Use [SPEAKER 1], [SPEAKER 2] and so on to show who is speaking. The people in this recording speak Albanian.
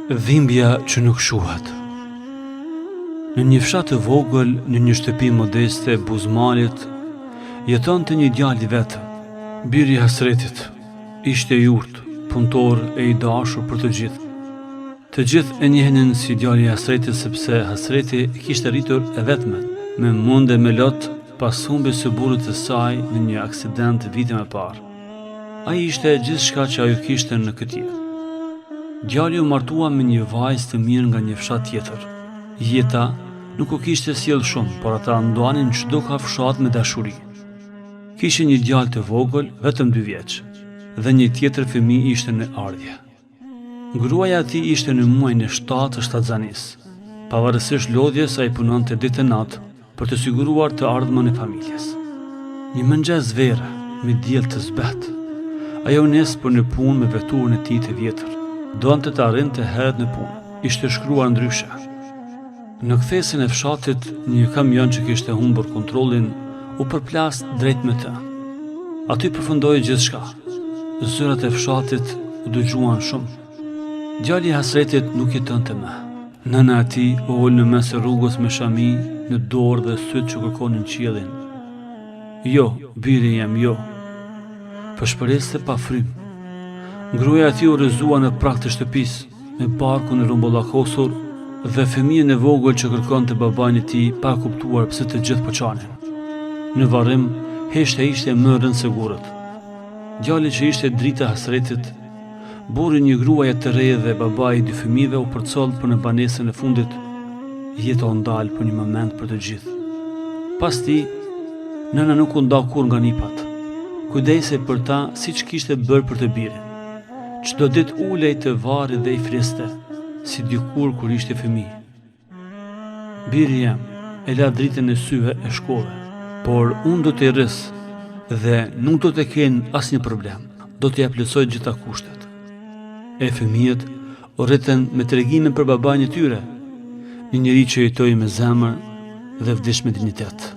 [SPEAKER 1] Dhimbja që nuk shuhet. Në një fshat të vogël, në një shtëpi modeste buzë malit, jetonte një djalë i vetëm, biri i Hasretit. Ishte i urtë, punëtor e i dashur për të gjithë. Të gjithë e njihnin si djali i Hasretit sepse Hasreti e kishte rritur e vetme, me mund e me lot pas humbjes së burrit të saj në një aksident vite më parë. Ai ishte gjithçka që ajo kishte në këtë jetë. Djali u martua me një vajzë të mirë nga një fshat tjetër. Jeta nuk u kishte sjellë shumë, por ata ndanin çdo kafshatë me dashuri. Kishin një djalë të vogël, vetëm dy vjeç, dhe një tjetër fëmijë ishte në ardhje. Gruaja e tij ishte në muajin e shtatë të shtatzanisë. Pavarësisht lodhjes, ai punonte ditë e natë për të siguruar të ardhmen e familjes. Një mëngjes vere, me diell të zbehtë, ai u nis për në punë me veturën e tij të vjetër. Donte të arrinte herët në punë. Ishte shkruar ndryshe. Në kthesën e fshatit, një kamion që kishte humbur kontrollin u përplas drejt me të. Aty përfundoi gjithçka. Zërat e fshatit u dëgjuan shumë. Djali i Hasretit nuk jetonte më. Nëna e tij u ul në mes të rrugës me shami në dorë dhe sytë që kërkonin qiellin. Jo, biri jem, jo. Pëshpëriste pa frymë. Gruaja e tij u rrëzua në prag të shtëpisë. me barkun e rrumbullakosur dhe fëmijën e vogël që kërkonte babain e tij pa e kuptuar pse të gjithë po qanin. Në varrim, heshtja ishte më e rëndë se gurët. Djali që ishte drita e Hasretit, burri i një gruaje të re dhe babai i dy fëmijëve u përcoll për në banesën e fundit. Jeta u ndal për një moment për të gjithë. Pas tij, nëna nuk u nda kurrë nga nipat. Kujdesej për ta siç kishte bërë për të birin. Çdo ditë ulej te varri dhe i fliste, si dikur kur ishte fëmijë. Biri jem, e la dritën e syve e shkove, por unë do t'i rris dhe nuk do të kenë asnjë problem, do t'ia plotësoj gjitha kushtet. E fëmijët u rritën me tregime për babain e tyre, një njeri që jetoi me zemër dhe vdiq me dinjitet.